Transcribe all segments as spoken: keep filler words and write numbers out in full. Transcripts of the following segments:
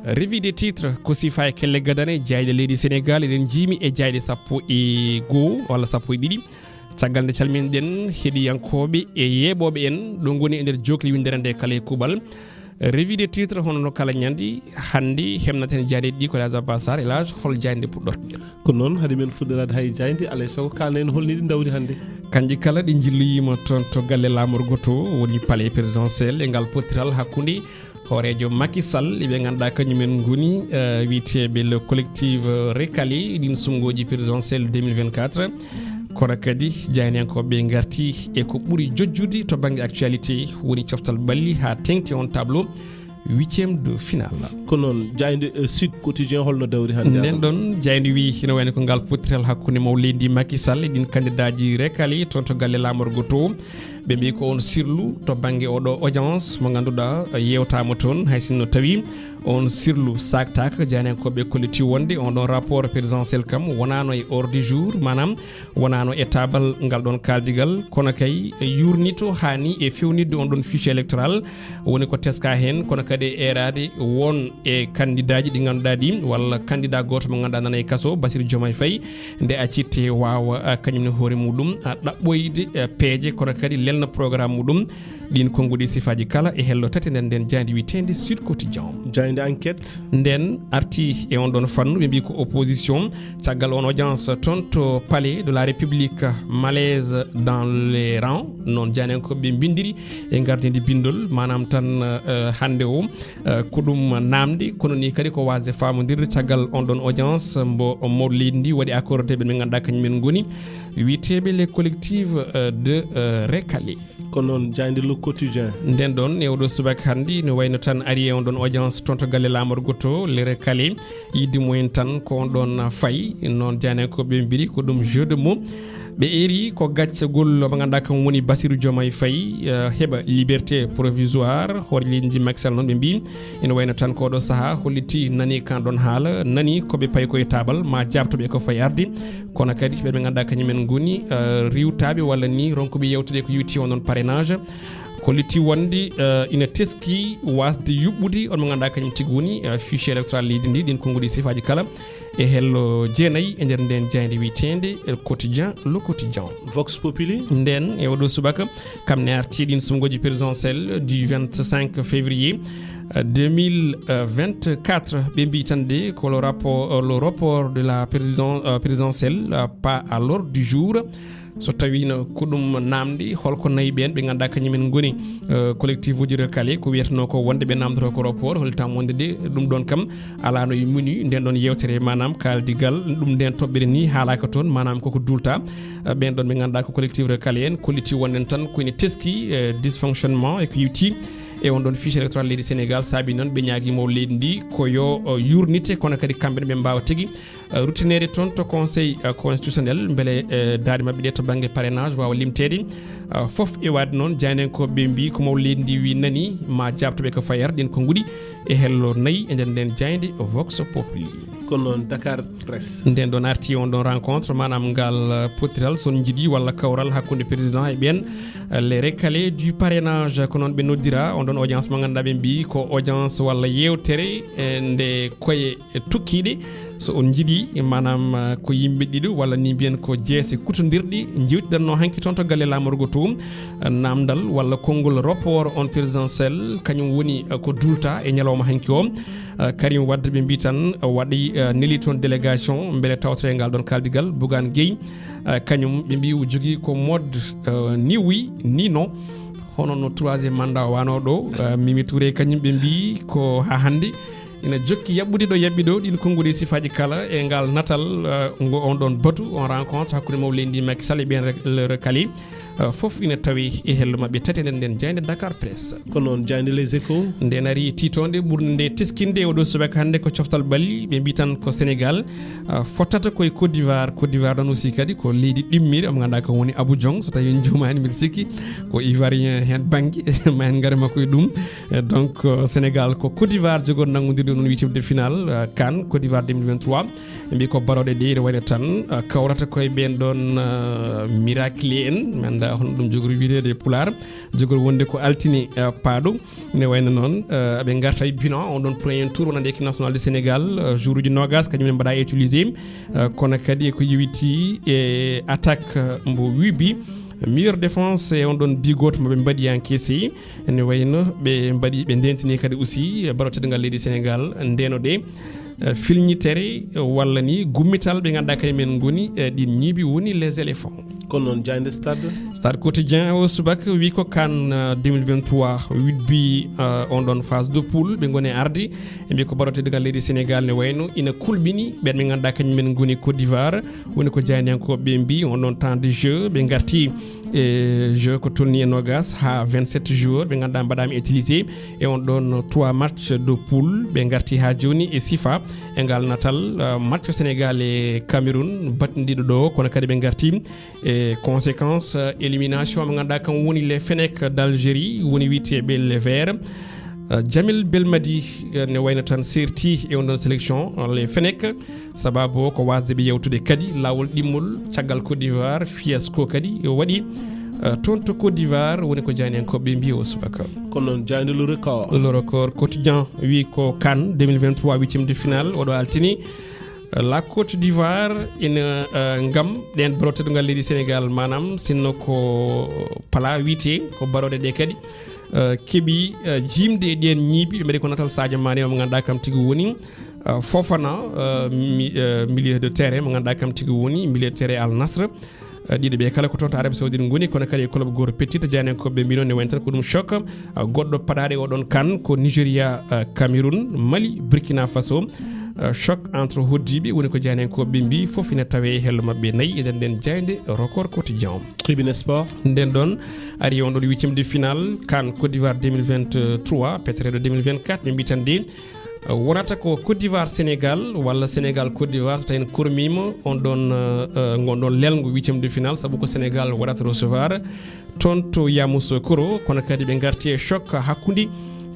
Revue des titres ko sifa e kelle gadane jayɗe leydi Sénégal, eɗen jiimi e jayɗe sappo e goo walla sappo e ɗiɗi. Caggal nde calminɗen heɗiyankooɓe e yeeɓooɓe en ɗo ngoni e nder jokli winndere nde kala e kuuɓal. Revue des titres hono no kala ñandi hannde hemnaten jayɗe ɗi ko Elhadj Abbas Sarr. Elhadj, hol jayɗe puɗɗorɗen? Ko noon, hade men fuɗɗoraade hay jayndi, alaa e sago kaalnen hol ni ɗi ndawri hannde. Kanji kala ɗi njilloyiima toon to galle laamorgo to, woni palais présidentiel, e ngal pottiral hakkunde hooreejo Macky Sall e ɓe ngannduɗaa kañumen ngoni, eh, wiyeteeɓe le collectif, eh, recalé ɗin suɓngooji présidentiel deux mille vingt-quatre. Kono kadi jayniyankooɓe ngarti e ko ɓuri jojjude to bannge actualité, woni coftal ɓalli haa teŋti on tableau huitième de finale. Ko noon, jaaynde, eh, Sud Quotidien holno dawri hannde? Nden ɗon jaaynde wi hino wayno ko ngal pottiral hakkunde maw leydi Macky Sall e ɗin kandidaaji recalé toon to galle laamorgo to. Ɓe mbi ko on sirlu to bannge oɗo audience mo ngannduɗaa, eh, yewtaama toon, hay sinno tawi on sirlu saaktaaka. Jaayndiyankooɓe kolliti wonde on ɗon rapport présidentiel kam wonaano e ordre du jour, maanaam wonaano e taabal ngal ɗon kaaldigal, kono kay yurnito haa ni e fewnitde on ɗon fichier électoral, woni ko teska heen, kono kadi e eeraade won e kandidaaji ɗi ngannduɗaa ɗi, walla kandidaa gooto mo ngannduɗaa nana e kaso, Bassirou Diomaye Faye, nde accitte waawa, a, kañum ne hoore muɗum, a, ɗaɓɓoyde, a, peeje, kono kadi lelna programme muɗum. Ɗin konnguɗi sifaaji kala e hello tati nden nden jaaynde wiyeteende Sud Quotidien. Jaaynde Enquête. Nden arti e on ɗon fannu, ɓe mbi ko opposition caggal on audience toon to Palais de la République, malaise dans les rangs, noon jaayndiyankooɓe mbindiri e gardinde bindol, maanaam tan, eh, hannde o, eh, ko ɗum namdi, kono ni kadi ko wasde famondirde caggal on ɗon audience mbo mawɗo leydi ndi waɗi accordé ɓe ɓe ngannduɗaa kañumen ngoni wiyeteeɓe les collectives, eh, de, eh, recalé. Ko noon, jaaynde Le Quotidien. Nden ɗon, e oɗo subaka hannde, ne wayno tan ari e on ɗon audience toon to galle laamorgo to, le recalé, yidde mumen tan ko on ɗon fayi. Noon, jaayndiyankooɓe mbiɗi ko ɗum jeu de mots. Ɓe eri ko gaccagol mo ngannduɗaa kam woni Bassirou Diomaye Faye, eh, heɓa liberté provisoire. Hoore leydi ndi Macky Sall noon ɓe mbi, ene wayno tan ko oɗo sahaa holliti nani kan ɗon haala, nani ko ɓe payi ko e taabal, ma jaabtoɓe ko fayi arde. Kono kadi ɓe ɓe ngannduɗaa kañumen ngoni, eh, riwtaaɓe walla ni ronkuɓe yewtude ko yowti on ɗon parrainage. Kolliti wonde, eh, ina teski wasde yuɓɓude on mo ngannduɗaa kañum tigi woni, eh, fichier électoral leydi ndi, ɗin konnguɗi sifaaji kala e hello jeenayi e nder nden jaaynde wiyeteende El Quotidien, Le Quotidien. Vox Populi. Nden e oɗo subaka, kam ne arti ɗin suɓngooji présidentiel du vingt-cinq février, euh, deux mille vingt-quatre. Ɓe mbi tan de ko le rapport, euh, le report de la président, euh, présidentielle, euh, pas à l'ordre du jour. So tawino ko ɗum namdi, holko nayi ɓeen ɓe ngannduɗaa kañumen ngoni, euh, collectif uji recalé, ko wiyatnoo ko wonde ɓe namdotoo ko report, hollitam wonde de ɗum ɗon kam alaano e menu nden ɗon yewtere, maanaam kaaldigal ɗum nden toɓɓere ni haalaaka toon, maanaam koko dulta. Euh, ɓeen ɗon ɓe ngannduɗaa ko collectif recalé en, kolliti wonden tan ko ene teski, euh, dysfonctionnement e ko yowti e on ɗon fiche électoral leydi Sénégal, saabi noon ɓe ñaagii maw leydi ndi ko yo, euh, yurnite, kono kadi kamɓe ne ɓe mbaawa tigi, euh, ruttineede toon to conseil, euh, constitutionnel, mbele, euh, daaɗe maɓɓe ɗe to bannge parrainage waawa limteede. Euh, fof e waade noon, jaayndiyankooɓe ɓe mbi ko maw leydi ndi wi nani, ma jaabtoɓe ko fayata. Ɗin konnguɗi e hello nayi e nder nden jaaynde Vox Populi. Kono noon Dakar Presse. Nden ɗon arti on ɗon rencontre, maanaam ngal, euh, pottiral, so on njiɗi, walla kawral hakkunde président e ɓeen, euh, les recalés du parrainage, ko noon ɓe noddira on ɗon audience mo ngannduɗaa ɓe mbi ko audience walla yewtere, eh, nde koye tukkiiɗe. So on njiɗi, maanaam, eh, ko yimɓe ɗiɗo walla ni mbiyen ko jeese kutondirɗi njewtidanno hanki toon to galle laamorgo to, eh, namdal walla konngol report on présidentiel, kañum woni, eh, ko dulta e ñalawma hanki o. Eh, Karim Wade ɓe mbi tan, eh, waɗi, eh, neli toon délégation mbele tawtoye ngal ɗon kaaldigal. Bougane Gueye, eh, kañum ɓe mbi o jogii ko mode, eh, ni oui, ni non. Hono no troisième mandat o wano ɗo, eh, Mimi Touré kañum ɓe mbi ko ha hannde ina jokki yaɓɓude ɗo yaɓɓi ɗo. Ɗin konnguɗi sifaaji kala e ngal natal, eh, ngo on ɗon batu, on rencontre hakkunde maw leydi Macky Sall e ɓeen re-, le recalé, eh, fof ina tawi e hello maɓɓe tati e nder nden jaaynde Dakar Presse. Ko noon jaaynde Les Échos. Nden ari tiitonde ɓurnde nde teskinde e oɗo subaka hannde ko coftal ɓalli, ɓe mbi tan ko Sénégal, eh, fottata koye Côte d'Ivoire. Côte d'Ivoire ɗon aussi kadi ko leydi ɗimmiri, omo ngannduɗaa ko woni Abidjan, so tawi en juumaani mbiɗa sikki ko Ivoirien heen bannge, ma en ngare makko e ɗum. Eh, donc, eh, Sénégal ko Côte d'Ivoire jogon nanngodirde Noon huitième de finale, euh, CAN Côte d'Ivoire deux mille vingt-trois. Ɓe mbi ko barooɗe ɗe ene wayno tan, euh, kawrata koye ɓeen ɗoon, euh, miracle en. Mi annda hono ɗum jogori wiyeteede e Pulaar. Jogori wonde ko altine, euh, paaɗo. Ne wayno noon, euh, ɓe ngarta e bilan on ɗoon premier tour wonande équipe nationale du Sénégal, euh, jour uji noogas kañum en mbaɗa utilisé. Euh, kono kadi ko yowiti e attaque, euh, mbo huit bi. Meilleure défense e on ɗoon bi gooto mo ɓe mbaɗi encaissé. Ene wayno ɓe mbaɗi, ɓe ndentini kadi aussi ballon teddungal leydi Sénégal ndeno ɗe, eh, filñitere, eh, walla ni gummital ɓe ngannduɗaa kañum en ngoni, eh, ɗin ñiibi woni les éléphants. Kono noon jaaynde Stade? Stade Quotidien o subaka wi ko CAN, eh, deux mille vingt-trois huit bi, eh, on ɗoon phase de poule ɓe ngoni arde. Ɓe mbi ko ballon teddungal leydi Sénégal ne wayno ina kulɓini ɓen ɓe ngannduɗaa kañum en ngoni Côte d'Ivoire. Woni ko jaayndiyankooɓe ɓe mbi on ɗoon temps de jeu ɓe ngarti e jeu ko tolni e noogas haa vingt-sept joueurs ɓe ngannduɗaa mbaɗaama utilisé e on ɗoon trois match de poule. Ɓe ngarti haa jooni e sifa e ngal natal, uh, match Sénégal e Cameroun battindiiɗo ɗo, kono kadi ɓe ngarti e conséquence, uh, élimination mo ngannduɗaa kam woni les Fennecs d'Algérie, woni wiyeteeɓe les Verts. Uh, Jamel Belmadi, uh, ne wayno tan serti e on ɗoon sélection, uh, les Fennecs. Sababu o ko waasde ɓe yewtude kadi laawol ɗimmol caggal Côte d'Ivoire, fiasco kadi waɗi, eh, toon to Côte d'Ivoire, woni ko jaayndiyankooɓe mbi o subaka. Kono noon jaaynde Le Record. Le Record Quotidien wi ko CAN deux mille vingt-trois huitième de finale, oɗo altini. Eh, la Côte d'Ivoire ina, eh, ngam ɗeen ballon teddungal leydi Sénégal, maanaam sinno ko pala wiyetee ko ballonɗe ɗe kadi, eh, keɓi, eh, jiimde e ɗeen ñiibi, ɓe mbaɗi ko natal Sadio Mané o mo ngannduɗaa kam tigi woni, eh, Fofana, eh, mi-, eh, milieu de terrain mo ngannduɗaa kam tigi woni milieu de terrain Al Nassr. Eh, ɗiɗo ɓe kala ko toon to Arabie Saoudite ngoni, kono kadi e club gooto petit, jaayndiyankooɓe mbi noon ne wayno tan ko ɗum choc. Eh, goɗɗo paɗaaɗo e oɗon CAN ko Nigeria, eh, Cameroun, Mali, Burkina Faso. Eh, choc entre hoɗdiiɓe woni ko jaayndiyankooɓe mbi, fof ina tawee e hello maɓɓe nayi. Eɗen nden jaaynde Record Quotidien. Tribune Sport. Nden ɗoon ari on ɗoon huitième de finale CAN Côte d'Ivoire deux mille vingt-trois, petereeɗo deux mille vingt-quatre, ɓe mbi tan de, eh, wonata ko Côte d'Ivoire Sénégal walla Sénégal Côte d'Ivoire, so tawi en kormiima on ɗoon, eh, eh, ngon ɗoon lelngo huitième de finale, sabu ko Sénégal waɗata recevoir toon to Yamoussoukro, kono kadi ɓe ngarti e choc hakkunde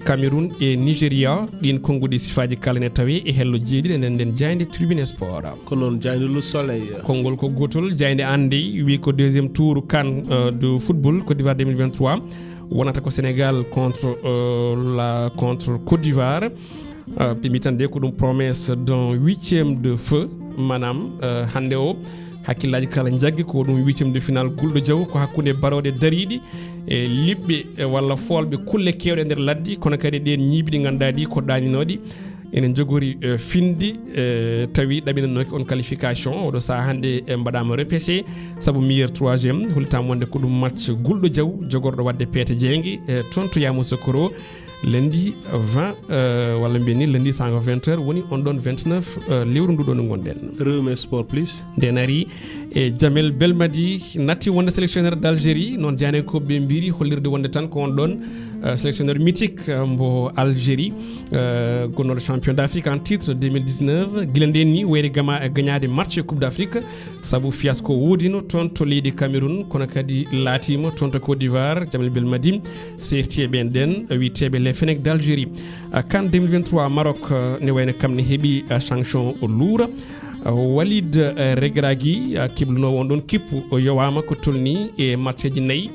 Cameroun e Nigeria. Ɗiin konnguɗi sifaaji kala ne tawee e hello jeeɗiɗi, enen nden jaaynde Tribune Sport. Ko noon jaaynde Le Soleil. Konngol ko gootol, jaaynde an ndey wi ko deuxième tour CAN, euh, de football Côte d'Ivoire deux mille vingt-trois. Wonata ko Sénégal contre, euh, la, contre Côte d'Ivoire. Euh, ɓe mbi tan de ko ɗum promesse d'un huitième de feu. Maanaam, euh, hannde o hakkillaaji kala njaggi ko ɗum huitième de finale gulɗo jaw, ko hakkunde barooɗe dariiɗi e liɓɓe, e walla foolɓe kulle keewɗe nder ladde, kono kadi ɗeen ñiibi ɗi ngannduɗaa ɗi ko ɗaaninooɗi. Ene njogori, eh, finde, eh, tawi ɗaɓɓinanooki on qualification. Oɗo sahaa hannde, eh, mbaɗaama repêché sabu meilleur troisième. Hollitaama wonde ko ɗum match gulɗo jaw jogorɗo waɗde peete jeynge, eh, toon to Yamoussoukro, lundi vingt, eh, walla mbiyen ni lundi saanga vingt heures, woni on ɗoon vingt-neuf, eh, lewru ndu ɗo ndu ngonɗen. Rewmi Sport Plus. Nden ari e Jamel Belmadi natti wonde sélectionneur d'Algérie, noon jaayndiyankooɓe ɓe mbiri hollirde wonde tan ko on ɗoon, eh, sélectionneur mythique, eh, mbo Algérie, eh, gonnooɗo champion d'Afrique en titre deux mille dix-neuf. Gila ndeen ni wayri gama e gañaade match e Coupe d'Afrique, sabu fiasco woodino toon to leydi Cameroun, kono kadi laatiima toon to Côte d'Ivoire. Jamel Belmadi serti e ɓeen ɗeen, eh, wiyeteeɓe les Fennecs d'Algérie. Eh, CAN deux mille vingt-trois Maroc, eh, ne wayno kam ne heɓi, eh, sanction luura. Eh, Walid, eh, Regragui, eh, kiblanoowo on ɗoon kippu, o yowaama ko tolni e matcheeji nayi.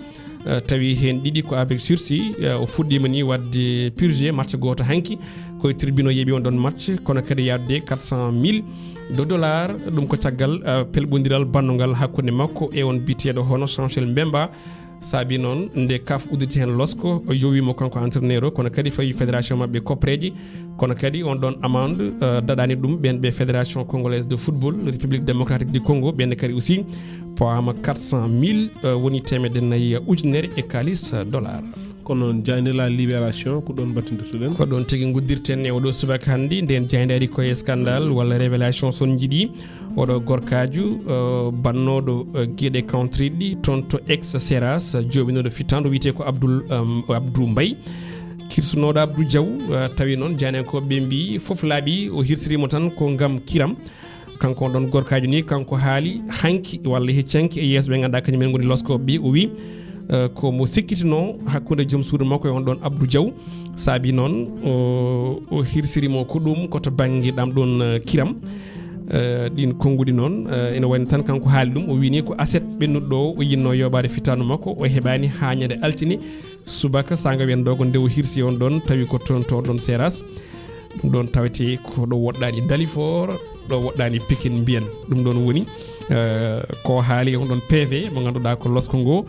Eh, tawi heen ɗiɗi ko avec sursis, eh, o fuɗɗiima ni waɗde purgé match gooto hanki. Ko e tribune o yeeɓi on ɗoon match, kono kadi yaɗde quatre cent mille de dollars. Ɗum ko caggal, eh, pelɓondiral bannungal hakkunde makko e on biyeteeɗo hono Chancel Mbemba. Saabi noon nde CAF udditi heen losko, o yowiima kanko entraîneur o, kono kadi fawi fédération maɓɓe koppereeje, kono kadi on ɗoon amende, eh, daɗaani ɗum ɓeen ɓe Fédération Congolaise de Football, République Démocratique du Congo, ɓeen kadi aussi pawaama quatre cent mille, eh, woni teemedde nayi ujunere e kaalis, eh, dollar. Kono noon jaaynde La Libération, ko ɗoon mbattindirtoɗen. Ko ɗoon tigi nguddirten e oɗo subaka hannde, ndeen jaaynde ari ko e scandale walla révélation so on njiɗi. Oɗo gorkaaju, eh, bannooɗo, eh, geɗe countriɗi toon to Aix Seras, jooɓinooɗo fittaandu wiyetee ko Abdoul, em, Abdou Mbaye. Kirsunooɗo Abdou Diaw, eh, tawi noon jaayndiyankooɓe ɓe mbi fof laaɓi o hirsiriima tan ko ngam kiram. Kanko on ɗoon gorkaaju ni, kanko haali hanki walla hecci hanki e yeeso ɓe ngannduɗaa kañum en ngoni loskooɓe ɓe, o wi Eh, ko mo sikkitinoo hakkunde joom suudu makko e on ɗon Abdou Diaw. Saabi noon o, o hirsiri mo ko ɗum ko to bannge ɗam ɗon, eh, kiram. Eh, ɗin konnguɗi noon, eh, ina wayno tan kanko haali ɗum, o wini ko aset ɓennuɗo o, o yinno yoɓaade fittaandu makko, o heɓaani haa ñande altine subaka, saanga wen ɗo ko nde o hirsi on ɗon, tawi ko toon to ɗon Seras. Ɗum ɗon tawete ko ɗo woɗɗaani Dalifort, ɗo woɗɗaani Pikine mbiyen. Ɗum ɗon woni, eh, ko haali on ɗon P V mo ngannduɗaa ko losko ngo,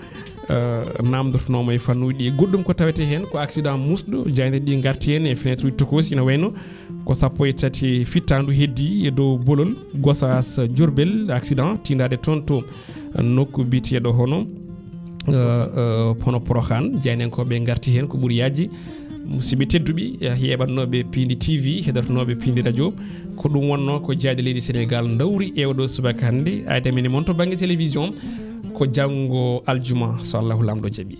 eh, namdotonoomo e fannuuji ɗi. Goɗɗum ko tawete heen ko accident musɗo, jaaynde ɗi ngarti heen e fenêtre uji tokoosi, ina wayno ko sappo e tati fittaandu heddi e dow bolol Gossas Diourbel, accident tiindaade toon to nokku biyeteeɗo hono, eh, eh, hono Porokhane. Jaayndiyankooɓe ngarti heen ko ɓuri yaajde. Musidɓe tedduɓe, eh, yeeɓannooɓe Piindi T V, heɗotonooɓe Piindi Radio, ko ɗum wonnoo ko jaaɗe leydi Senegaal ndawri e oɗo subaka hannde. Aade men e mon to bannge télévision ko janngo aljuma, so Allahu Laamɗo jaɓi.